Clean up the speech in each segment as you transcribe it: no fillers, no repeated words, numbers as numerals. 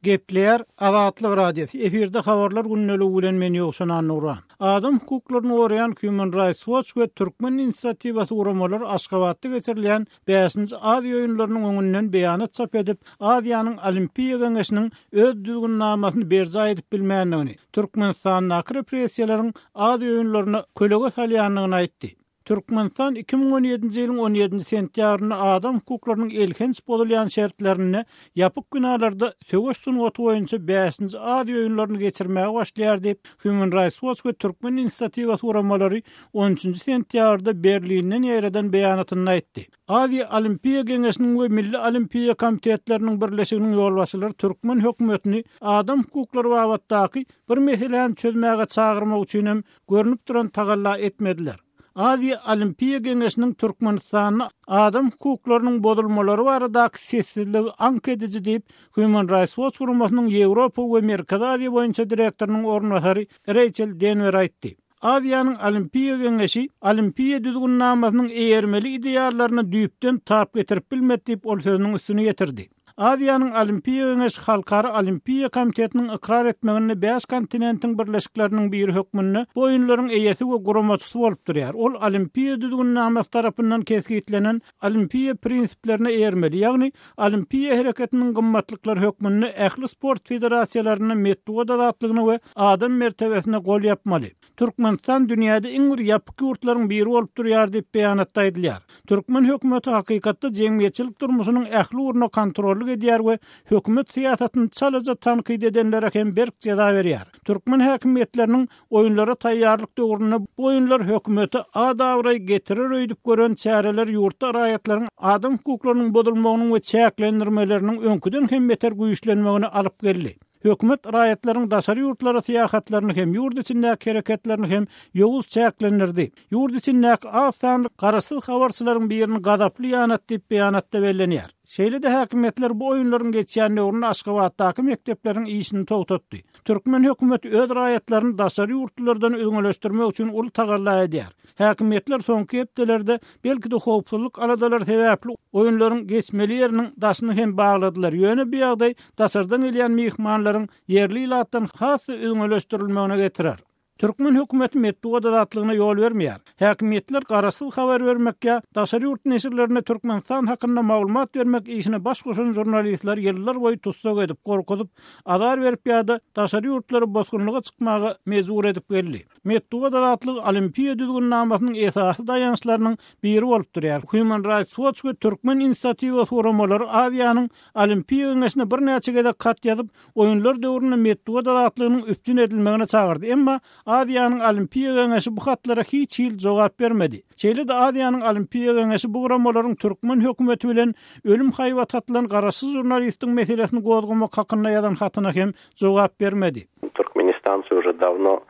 Gepleýär Azatlyk Radiosy, efirde habarlar gündeligi bilen men Ýowşan Annurhan. Adam hukuklaryny goraýan Human Rights Watch we Türkmen inisiatiwasy guramalary Aşgabatda geçirilýän Bäşinji Aziýa oýunlarynyň öňünden beýanat çap edip, Aziýanyň Olimpiýa Geňeşiniň öz düzgünnamasyny berjaý edip bilmändigini, Türkmenistandaky repressiýalaryň Aziýa oýunlaryna kölege salýandygyny aýtdy. Türkmenistan 2017-nji ýylyň on ýedinji sentýabrynda adam hukuklarynyň elhenç bozulýan şertlerinde ýapyk binalarda söweş sungaty boýunça bäşinji Aziýa oýunlaryny geçirmäge başlaýar diýip, Human Rights Watch we Türkmen inisiatiwasy guramalary on üçünji sentýabrda Berlinden ýaýradan beýanatynda aýtdy. Aziýa Olimpiýa Geňeşiniň we Milli Olimpiýa komitetleriniň birleşiginiň ýolbaşçylary türkmen hökümetini adam hukuklary babatdaky bir meseläni çözmäge çagyrmak üçin hem görnüp duran tagalla etmediler. Aziýa Olimpiýa Geňeşiniň Türkmenistanda adam hukuklarynyň bozulmalary baradaky sessizligi aňk ediji diýip, Human Rights Watch guramasynyň Ýewropa we Merkezi Aziýa boýunça direktorynyň orunbasary Reýçel Denwer aýtdy. Aziýanyň Olimpiýa Geňeşi Olimpiýa düzgünnamasynyň eýermeli ideallaryna düýpden tap getirip bilmedi diýip, ol sözüniň üstüni ýetirdi. Aziýanyň Olimpiýa Geňeşi Halkara Olimpiýa Komitetiniň ykrar etmeginde bäş kontinentiň birleşikleriniň biri hökmünde bu oýunlaryň eýesi we guramaçysy bolup durýar. Ol Olimpiýa düzgünnamasy tarapyndan kesgitlenen olimpiýa prinsiplerine eýermeli, ýagny olimpiýa hereketiniň gymmatlyklary hökmünde ähli sport federasiýalarynda metbugat azatlygyna we adam mertebesine gol ýapmaly. Türkmenistan dünýäde iň bir ýapyk ýurtlaryň biri bolup durýar diýip, beýanatda aýdylýar. Türkmen hökümeti hakykatda jemgyýetçilik durmuşynyň ähli ugruna kontrollyk edýär we hökümet syýasatyny çalaja tankyt edenlere hem berk jeza berýär. Türkmen häkimiýetleriniň oýunlara taýýarlyk döwründe bu oýunlar hökümete at-abraý getirer öýdüp gören çäreler ýurtda raýatlaryň adam hukuklarynyň bozulmagynyň we çäklendirmeleriniň öňküden hem beter güýçlenmegine alyp geldi. Hökümet raýatlaryň daşary ýurtlara syýahatlaryny hem, ýurt içindäki hereketlerini hem ýowuz çäklendirdi. Ýurt içindäki az sanly garaşsyz habarçylaryň birini gazaply ýanat diýip beýanatda bellenýär. Şeýle-de häkimiýetler bu oýunlaryň geçýän döwründe Aşgabatdaky mekdepleriň işini togtatdy. Türkmen hökümeti öz raýatlaryny daşary ýurtlulardan üzňeleşdirmek üçin uly tagalla edýär. Häkimiýetler soňky hepdelerde, belki-de howpsuzlyk aladalary sebäpli, oýunlaryň geçmeli ýeriniň daşyny hem bagladylar, ýöne bu ýagdaý daşardan gelýän myhmanlaryň ýerli ilatdan has-da üzňeleşdirilmegine getirer. Türkmen hökümeti metbugat azatlygyna ýol bermeýär. Häkimiýetler garaşsyz habar bermek ýa daşary ýurt neşirlerine Türkmenistan hakynda maglumat bermek işine baş goşan žurnalistleri ýyllar boýy tussag edip, gorkuzyp, azar berip ýa-da daşary ýurtlara bosgunlyga çykmaga mejbur edip geldi. Metbugat azatlygy Olimpiýa düzgünnamasynyň esasy daýançlarynyň biri bolup durýar. Human Rights Watch we Türkmen inisiatiwasy guramalary Aziýanyň Olimpiýa Geňeşine birnäçe gezek hat ýazyp, oýunlar döwründe metbugat azatlygynyň üpjün edilmegine çagyrdy. Emma Aziýanyň Olimpiýa Geňeşi bu hatlara hiç hili jogap bermedi. Şeýle-de Aziýanyň Olimpiýa Geňeşi bu guramalaryň türkmen hökümeti bilen ölüm haýbaty atylan garaşsyz žurnalistiň meselesini gozgamak hakynda ýazan hatyna hem jogap bermedi. Туркменистанцы уже давно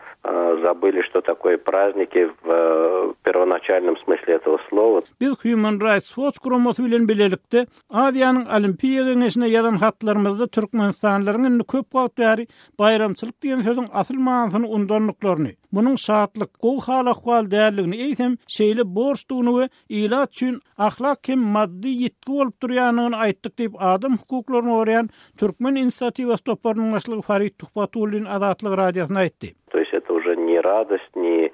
забыли, что такое праздники в первоначальном смысле этого слова. Biz Human Rights Watch guramasy bilen bilelikde Aziýanyň Olimpiýa Geňeşine ýazan hatlarymyzda türkmenistanlylaryň indi köp wagt bäri baýramçylyk diýen sözüň asyl manysyny undandyklaryny, munuň şatlyk, gowy hal-ahwal däldigini, eýsem, şeýle borçdugyny we ilat üçin ahlak hem maddy ýitgi bolup durýandygyny aýtdyk diýip, adam hukuklaryny goraýan Türkmen inisiatiwasy toparynyň başlygy Farid Tuhbatullin Azatlyk Radiosyna aýtdy. To ýest eto uje ne radost, ne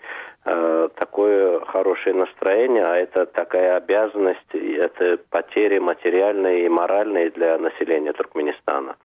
takoe horoşee nastroeniýe, a eto takaýa obýazannost, eto poteri materialnyýe i moralnyýe dlýa naseleniýa Turkmenistana.